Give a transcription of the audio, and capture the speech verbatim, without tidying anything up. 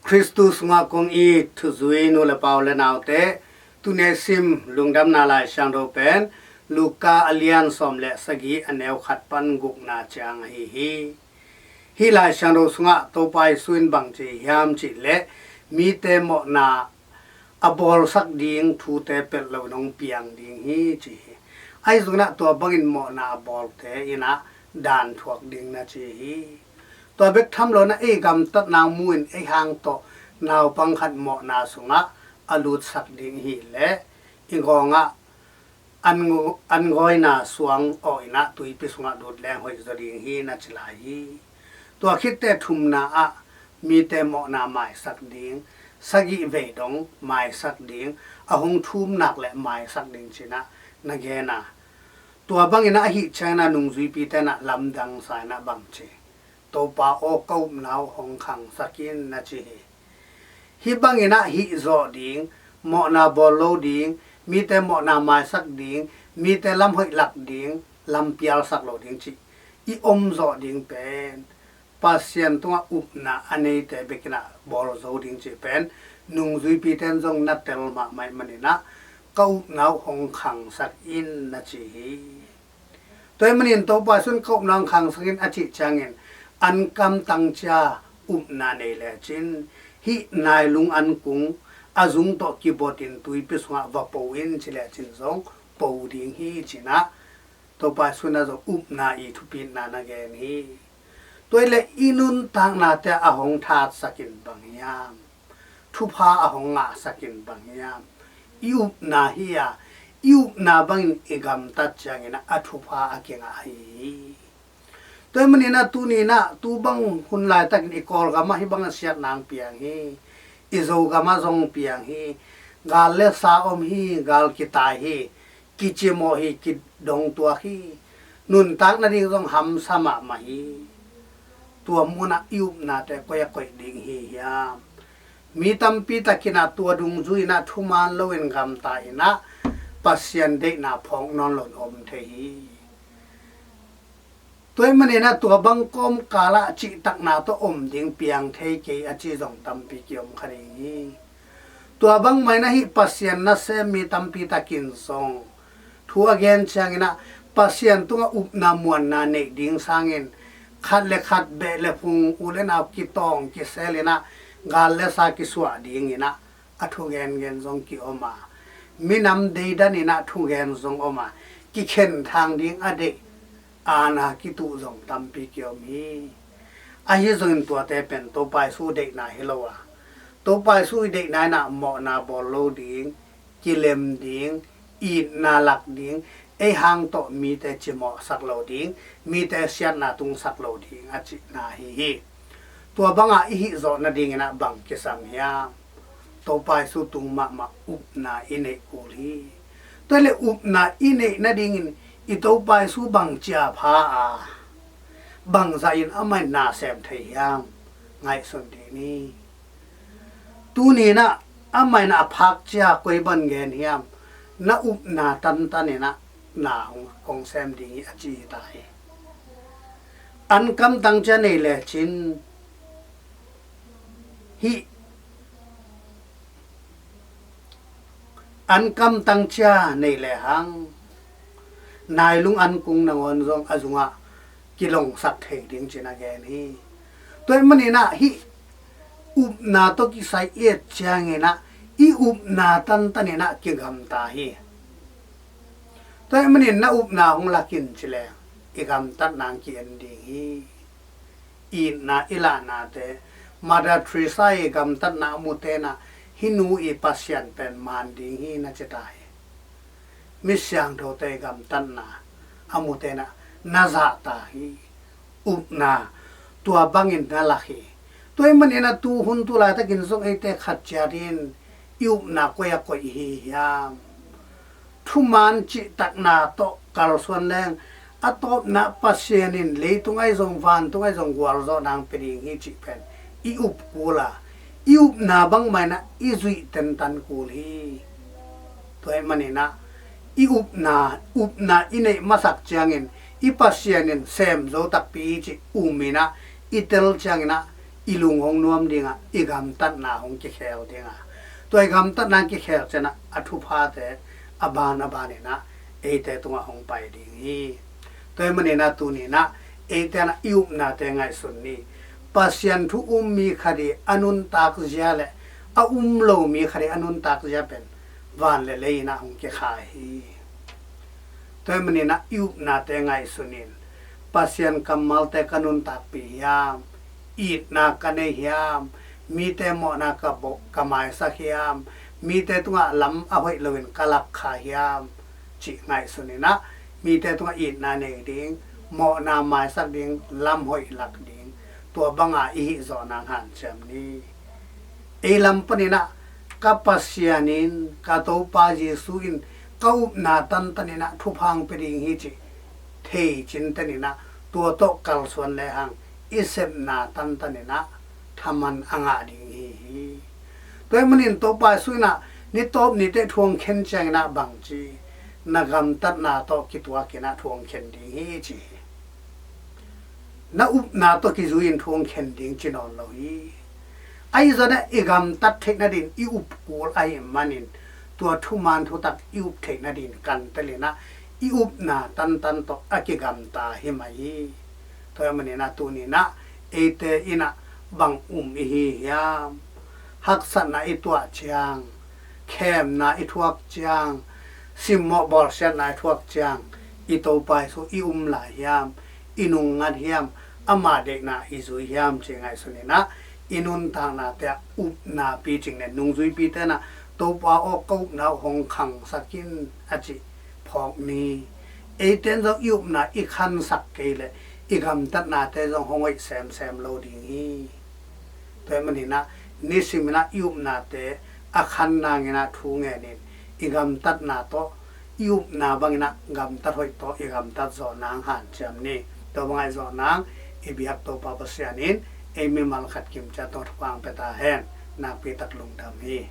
Khristu sungah kong it thuzui nu le pa u le naute, tuni a i sim lungdamna Lai Siangtho pen Luka a lian sawm le sagih, a neu khat pan gukna ciang ahi hi. Hih Lai Siangtho sungah Topa Jesu in bang ci hiam cih leh, mite mawhna a bawlsak ding thute pelh lo in hong piang ding hi, ci hi. Ahi zongin ah tua bangin mawhna a bawlte in ah dan thuak ding na ci hi. Tua bek tham lo in ah ei gamtatna mu in ei hang tawh naupang khat mawhna sungah a lutsak ding hi leh, i gawngah an, an gawina suang awh in ah tuipi sungah lut leng hoih zaw ding hi, na ci lai hi. Tua khit teh thumna ah mite mawhna maisak ding, sagih vei dong maisak ding, a hong thum nak leh maisak ding ci in ah na gen a. Tua bangin ah ahih ciangin ah nungzuipite in ah lamdang sa in ah bang ci, "Topa aw, ka upna uh hong khangsak in," na ci hi. Hih bangin ah hih zawh ding, mawhna bawl lo ding, mite mawhna maisak ding, mite lam hoih lak ding, lam pialsak lo ding cih i om zawh ding pen Pasian tungah upna a neite bek in ah bawl zo ding cih pen nungzuipite in zong na tel mahmah ahih manin ah, "Ka upna uh hong khangsak in," na ci hi. Tua ahih manin Topa Jesu in "Ka upna hong khangsak in," a cih ciangin, an kamtang cia upna nei lecin, hih nailung an kung a zung tawh kibot in tuipi sungah va po in ci lecin zong po ding hi, ci in ah Topa Jesu in ah zong upna i thupitna na gen hi. Tua hi leh i nuntaknate a hong thatsak in bang hiam? Thupha a hong ngahsak in bang hiam? I upna hi a, i upna bangin i gamtat ciangin ah a thupha a kingah ahi hi. Tua ahih manin ah tuni in ah tu bang hun laitakin i Kawlgam ah hih bang a siatna hong piang hi. I Zogam ah zong piang hi. Gal le sa om hi, gal kitai hi, kicimawh hi, kidongtuak hi. Nuntak nading zong hamsa mahmah hi. Tua mun ah i upnate koi a koih ding hi hiam? Mi tampi takin ah tua dungzui in ah thuman loin gamta in ah Pasian deihna phawk nawn loin om thei hi. Tua ahih manin ah tua bang kawmkal ah cihtakna tawh om ding piang thei kei a ci zong tampi kiom kha ding hi. Tua bang mah in ah hih Pasian nasem mi tampi takin zong thu a gen ciangin ah Pasian tungah upna muanna neih ding sangin khat le khat beh le phung, u le nau kitawng kisel in ah gal le sa kisuah ding in ah a thugengen zong kiom a, minam deidan in ah thugen zong om a, kikhen thang ding a deih, aana kituh zong tampi kiom hi. Ahi zongin tuate pen Topa Jesu deihna hi lo a, Topa Jesu i deihna in ah mawhna bawl lo ding, kilem ding, itna lak ding, ei hang tawh mite cimawhsak lo ding, mite siatna tungsak lo ding a cihna ahi hi. Tua bangah i hih zawh nadingin ah bang kisam hiam? Topa Jesu tung mahmah upna i neih kul hi. Tua hi leh upna i neih nadingin i Topa Jesu bang cia pha a, bang zahin amah in na sem thei hiam? Ngaihsun dih ni. Tuni in ah amah in a phak cia koi bang gen hiam? Na upna tantan in ah na hong, hong sem ding hi, a ci hi ta hi. An kamtang cia nei lecin hih an kamtang cia nei lehang nailung an kung nangawn zong a zungah kilongsak thei ding ci-in a gen hi. Tua ahih manin ah hih upna tawh kisai i et ciangin ah i upna tantan in ah kigamta hi. Tua ahih manin na upna hong lak in ci leng i gamtatna hong ki-en ding hi. Itna i lahnate, Mother Teresa i gamtatna a mute in ah hih nu i Pasian pen man ding hi na ci ta hi. Mi siangthote i gamtatna a mute in ah na zahta hi. Upna tua bangin na lak hi. Tua ahih manin ah tu hun tu laitakin zong eite khat ciat in i upna koi-ah koih i hi hiam? Thuman cihtakna tawh kalsuan leng a tawpna Pasian in leitung ahi zong vantung ahi zong gualzawhna hong pia ding hi cih pen i up kul a, i upna bangmah in ah i zuih tentan kul hi. Tua ahih manin ah i upna, upna i neih masak ciangin i Pasian in sem zo takpi hi cih um in ah i tel ciangin ah i lung hong nuam ding a, i gamtatna hong kikhel ding a, tua i gamtatna kikhel ciangin a thuphate a ban a banin a eite tungah hong pai ding hi. Tua ahih manin a tuni-in a eite in a i upnate ngaihsun ni. Pasian thu um mi khat i a nuntak zia le a um lo mi khat i a nuntak zia pen van le lei in a hong kikhai hi. Tua ahih manin a i upnate ngaihsun in, Pasian kammalte ka nuntakpih hiam, itna ka nei hiam, mite mawhna ka bawh, ka maisak hiam, mite tungah lam a hoih loin ka lak kha hiam, cih ngaihsun in a, mite tungah itna nei ding, mawhna maisak ding, lam hoih lak ding, tua banga i hih zawh nang hanciam ni. Ei lam panin a ka Pasian in, ka Topa Jesu in ka upna tantan in a thupha hong pia ding hi cih thei cinten in a, tua tawh kalsuan lehang i sepna tantan in a thaman a ngah ding hi hi. Tua ahih manin Topa Jesu in a ni tawp ni teh thu hong khen ciangin a bangci, na gamtatna tawh kituakin a thu hong khen ding hi ci hi. Na upna tawh kizui in thu hong khen ding ci nawn lo hi. Ahi zongin a i gamtat theih nadin i up kul ahih manin tua thuman thutak i up theih nadin kan tel in a i upna tantan tawh a kigamta hi mah hi. Tua ahih manin a tuni-in a eite in a bang um i hi hiam? Haksatna i tuah ciang, khemna i thuak ciang, simmawh bawlsiatna i thuak ciang, i Topa Jesu i um lai hiam, i nungngat hiam, ama deihna i zui hiam ci ngaihsun in a, i nuntaknate ah upna picing le nungzuipite in a, Topa aw, ka upna uh hong khangsak in a cih phawk ni. Eite in zong i upna i khansak kei leh i gamtatnate zong hong hoih semsem lo ding hi. Tua ahih manin a nisim in a i upnate a khan nangin a thu ngen in, i gamtatna tawh, i upna bangin a gamtat hoih tawh i gamtat zawh nang hanciam ni. Tua bang a i zawh nang i biak Topa Pasian in ei mimal khat kim ciat tawh thupha hong pia ta hen. Nakpi tak lungdam hi.